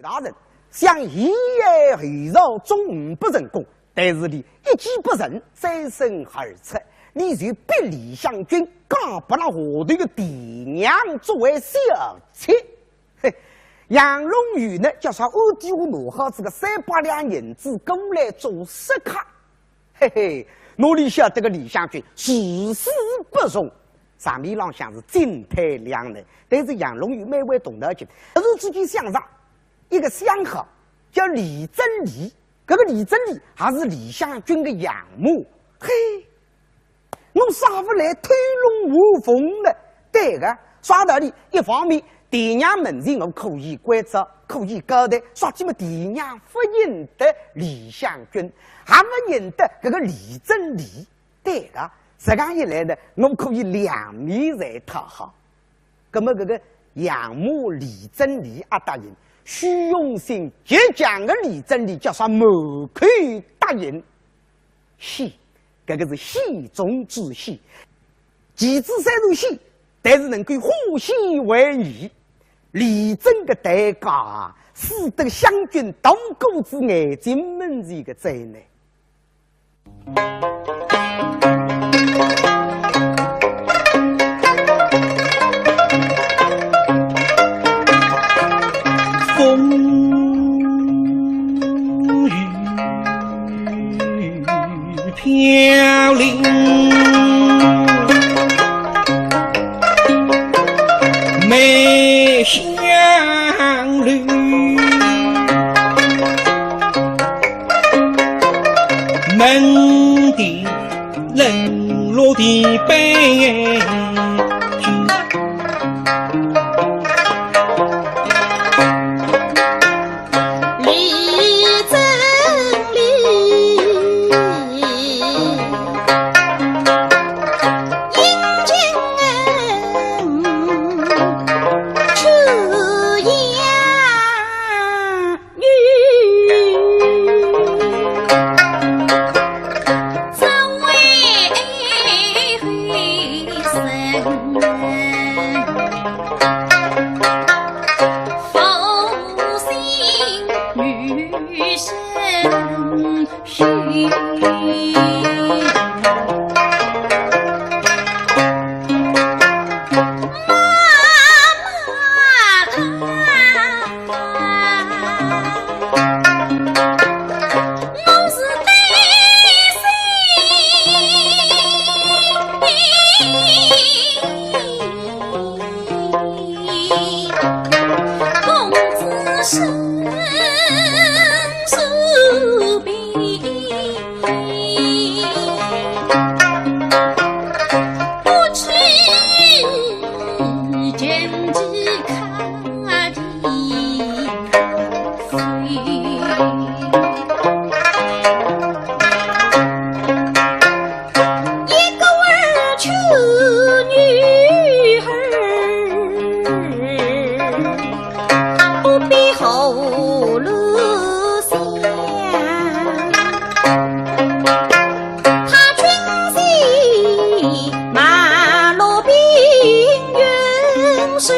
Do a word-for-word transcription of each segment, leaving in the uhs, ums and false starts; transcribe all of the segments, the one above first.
大人，想前后朝总呒不成功，但是俚一计不成，三生二出，俚就逼李香君嫁拨了下头个田娘作为小妾。嘿，杨龙友呢，叫啥暗地下拿好仔个三百两银子过来做食客。 嘿嘿，哪里晓得个李香君如此不从，场面浪向是进退两难。但是杨龙友蛮会动脑筋，突然之间想着一个相好，叫李贞丽。搿个李贞丽还是李香君个养母。嘿，我啥勿来偷龙换凤呢？对个，啥道理？一方面，田娘门前我可以关照，可以交代，啥体么田娘勿认得李香君，还勿认得搿个李贞丽。对个，实梗一来呢，我可以两面侪讨好。葛么搿个养母李贞丽阿答应，虚荣心极强个李贞丽叫啥满口答应。喜，搿个是喜中之喜。其次虽然喜，但是能够化险为夷。李贞个代价啊，使得香君逃过仔眼睛门前个灾难。 风雨飘零，梅香楼，门第冷落的悲剧。 李贞丽，英俊出洋女，只为后生。 一个儿出女儿，不比后路香。他军sĩ马路兵运水，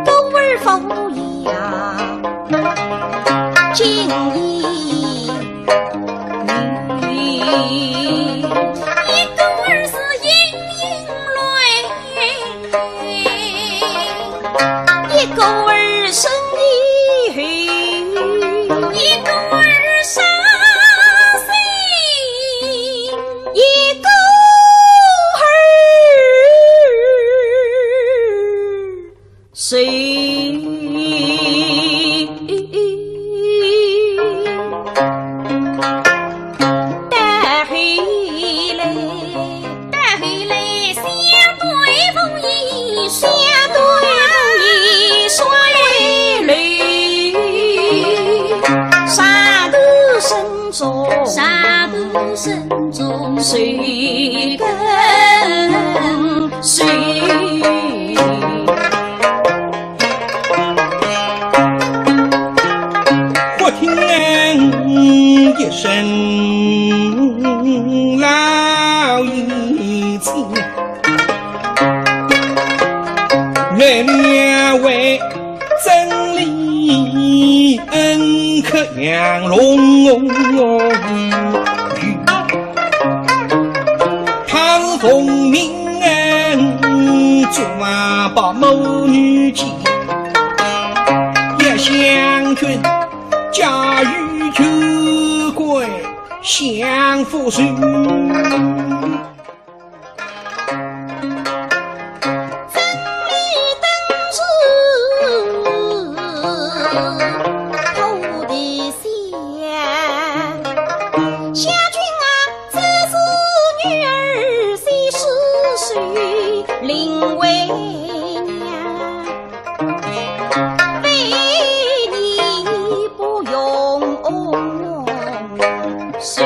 都儿风 呀，金衣玉，一个儿是莺莺泪，一个儿生意黑，一个儿伤心，一个儿 谁带回来？带回来，相对无言，相对无言，说来累。山头深中，山头深中，谁跟谁？ 忽听一声老爷亲，妹妹为真理恩客杨龙，她是奉命做啊把母女间，也相劝家有求贵相扶持。 相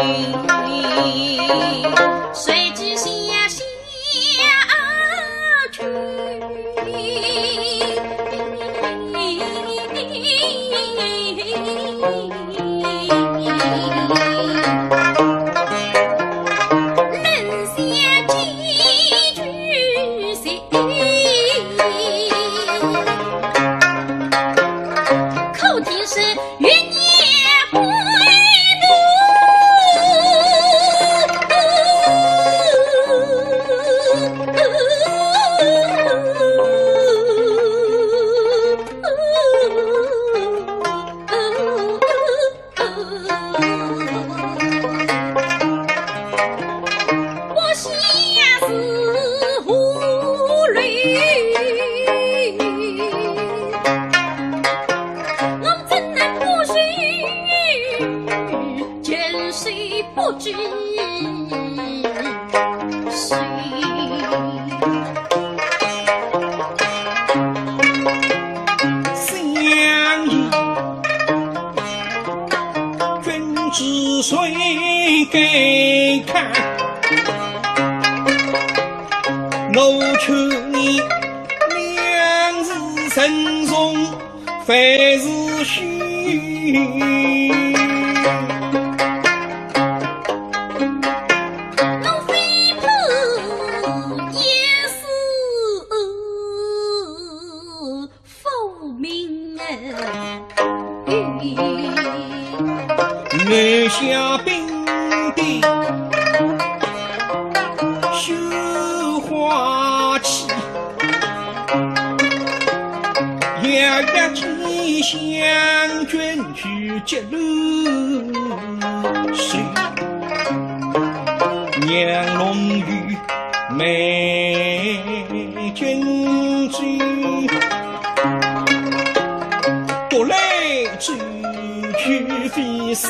爷，君子谁敢看？我劝你两字慎重， 万事休。我非怕也是父命啊。 南下兵丁绣花旗，夜夜见相君去接楼水，娘龙与 美君主，不来追去非是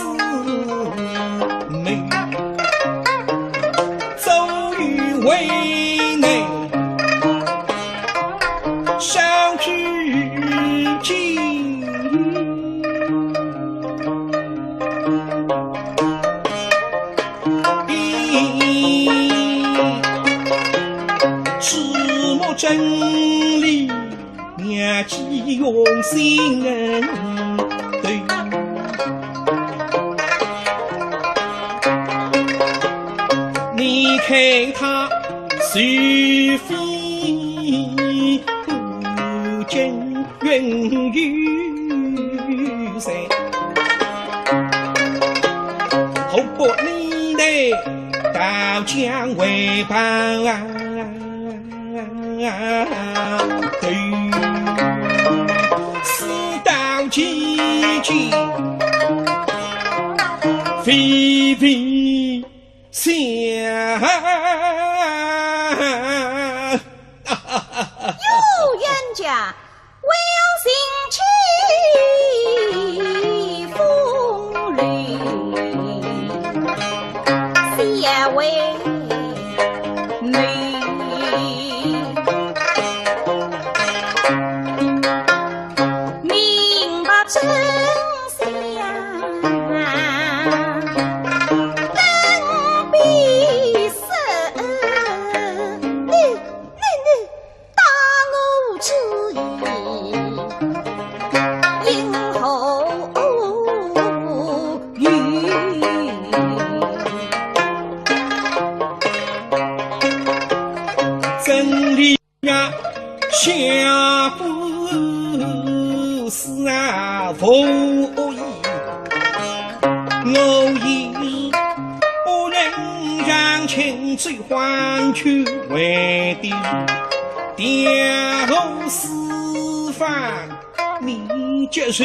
美，早已为内少之计。 注目真理，妙计用心对。你看他是非不见 云雨散，何不你来到江为伴啊？对，事到如今，非非 想。哟，冤家，为何心起风流，笑微眉，明白真 相，等必死。你，你，你，当我之言，家不思啊，无恶意，我也不能让情绪换去为的，调和四方。 你接受。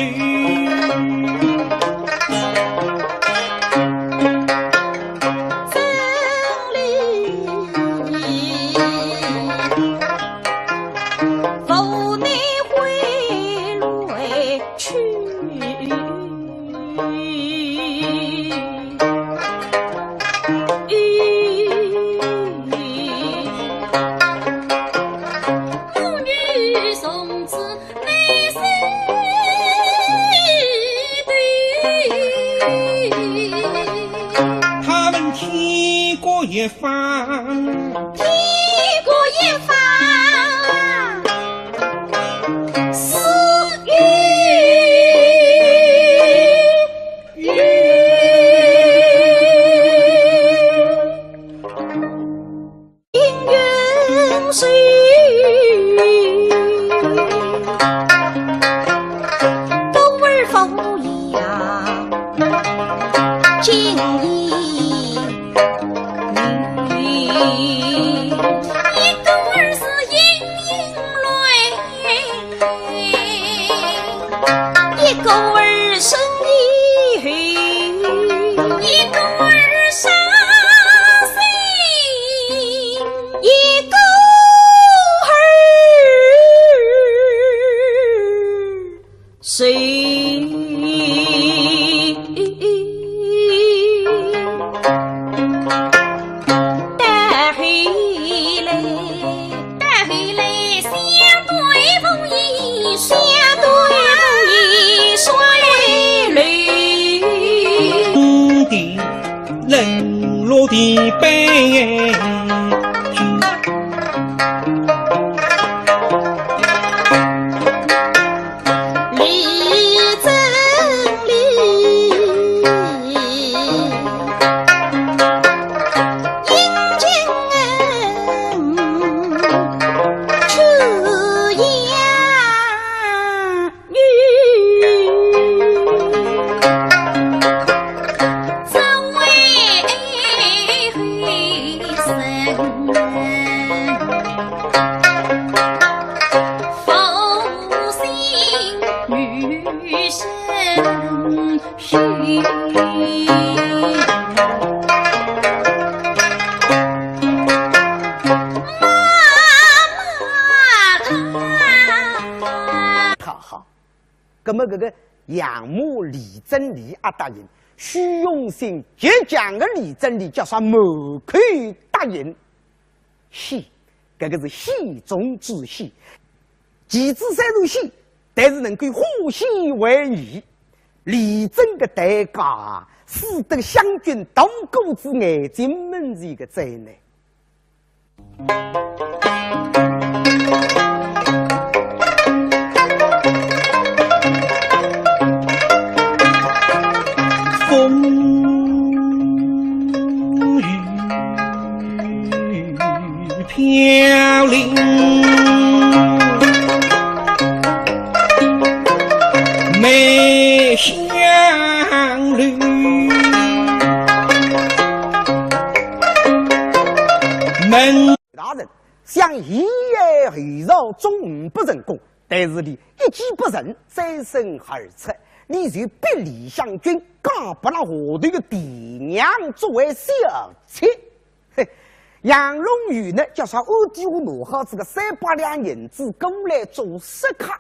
他们天各一方，天各一方，私语。 应允谁？故而无言今言语。一个儿是莺莺泪，一个儿生意后，一个儿伤心。 一个儿谁带回来？带回来，相对无言，相对无言，说泪流。 冷落的悲剧。李正礼，殷勤恩，出言 好好，葛么搿个养母李正礼阿答应，虚荣心极强的李正礼叫啥满口答应？喜，搿个是喜中之喜。其次虽然喜，但是能够化险为夷。李正个代价，使得湘军大过仔眼睛门前个灾难。 风雨飘零梅香柳。门大人，想前来后朝总不成功，但是俚一计不成，三生二出，俚就逼李香君嫁拨了下头个田娘作为小妾。嘿，杨龙友呢，叫啥暗地下拿好仔个三百两银子过来做食客。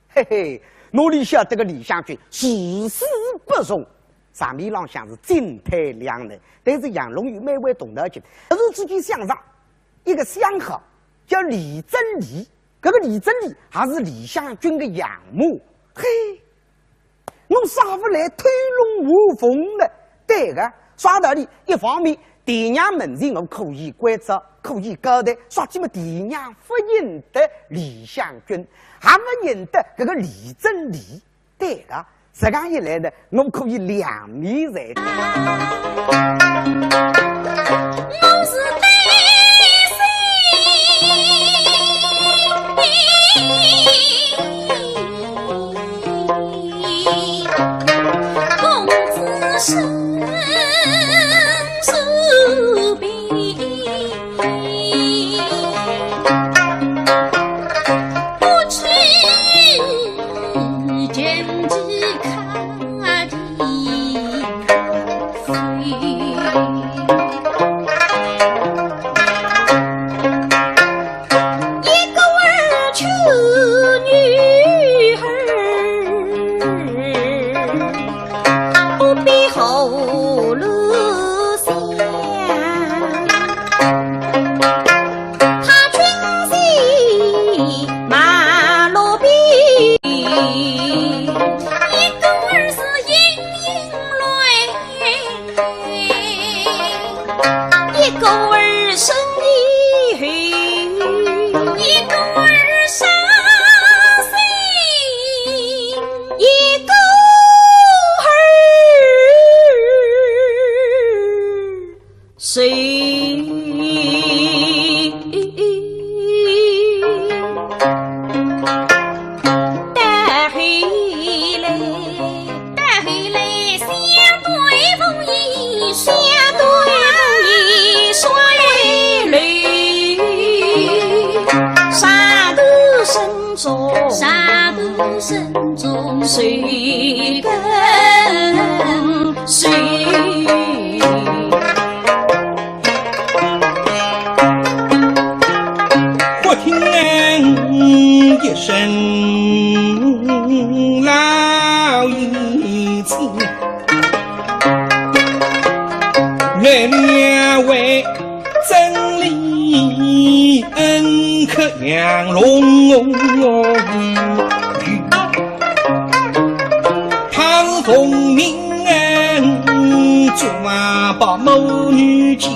嘿嘿，哪里晓得个李香君如此不从，场面浪向是进退两难。但是杨龙友蛮会动脑筋，突然之间想着一个相好，叫李正礼。搿个李正礼还是李香君个养母。嘿，我啥勿来偷龙换凤呢？对个，啥道理？一方面，田娘门前我可以关照，可以交代，啥体么田娘勿认得李香君，还勿认得搿个李正礼。 对个，实梗一来呢，我可以两面才。我是担心忽听一声老爷子，来了位真理恩客杨龙。 他是奉命做马把母女见，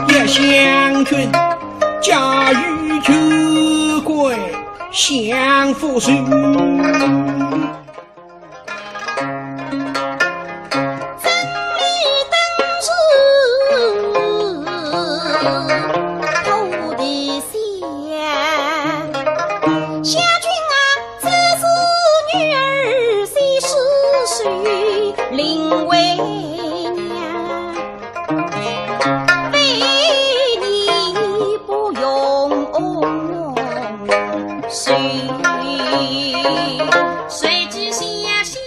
也相劝家有求贵享福寿。 真理灯是菩提心，香君啊，只是女儿先是谁领为娘，非你不用谁，谁知下下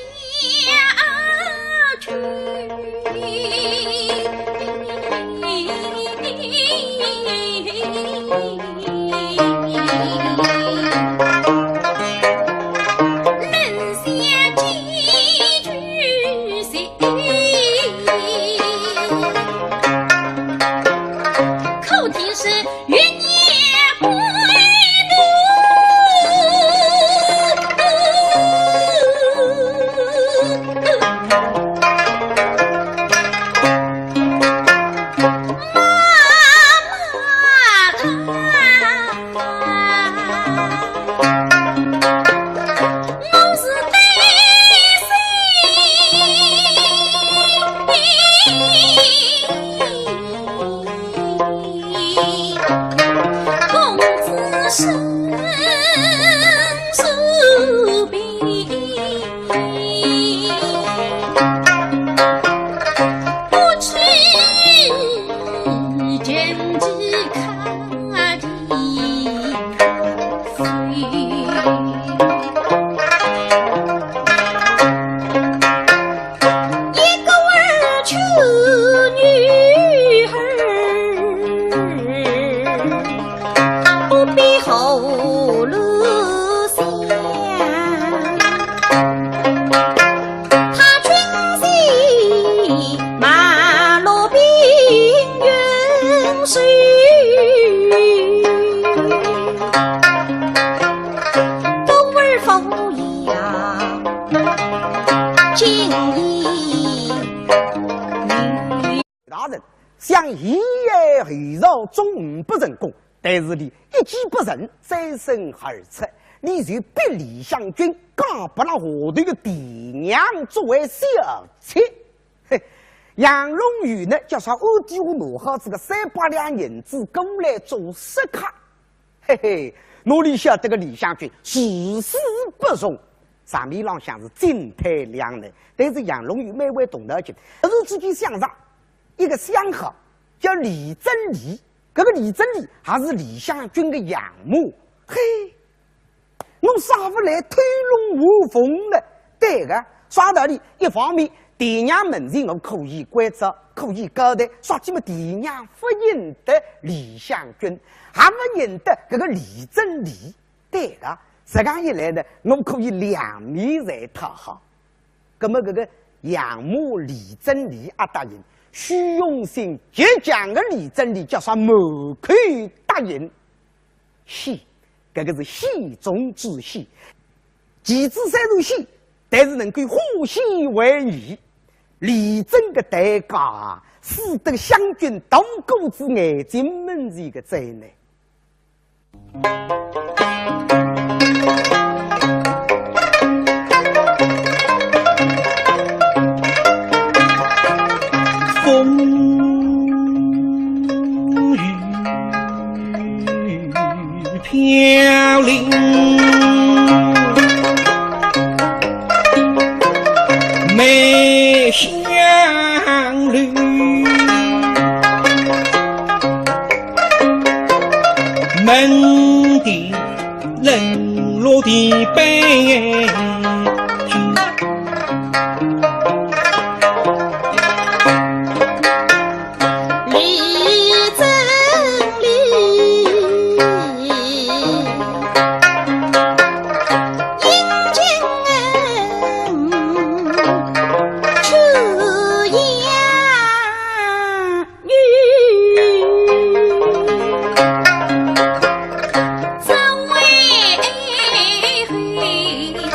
一个儿出女儿，不必后路想。他军是马路平原水，都儿否呀？ 大人，想前后朝中午不成功，但是你一计不成，三生儿出，你就逼李香君嫁拨了下头个田娘作为小妾。嘿，杨荣宇呢，叫啥？暗地下拿好仔个三百两银子过来做食客。 嘿嘿，哪里晓得个李香君如死不从，场面浪向是进退两难。但是杨龙有蛮会动脑筋，突然之间想着一个相好，叫李贞丽。搿个李贞丽还是李香君个养母。嘿，我啥勿来推龙换凤呢？对个，啥道理？一方面，爹娘门前我可以关照，可以交代，啥体么爹娘勿认得李香君，还勿认得搿个李贞丽。对个，实梗一来呢，我可以两面侪讨好。葛么搿个养母李贞丽阿答应，虚荣心极强个李贞丽叫啥满口答应。喜，搿个是喜中之喜。其次虽然喜，但是能够化险为夷。李贞个代价啊，使得香君大过仔眼睛门前个灾难。 风雨飘零，梅香楼，门第冷落的悲剧。 李贞丽，英俊出洋女，只为后生。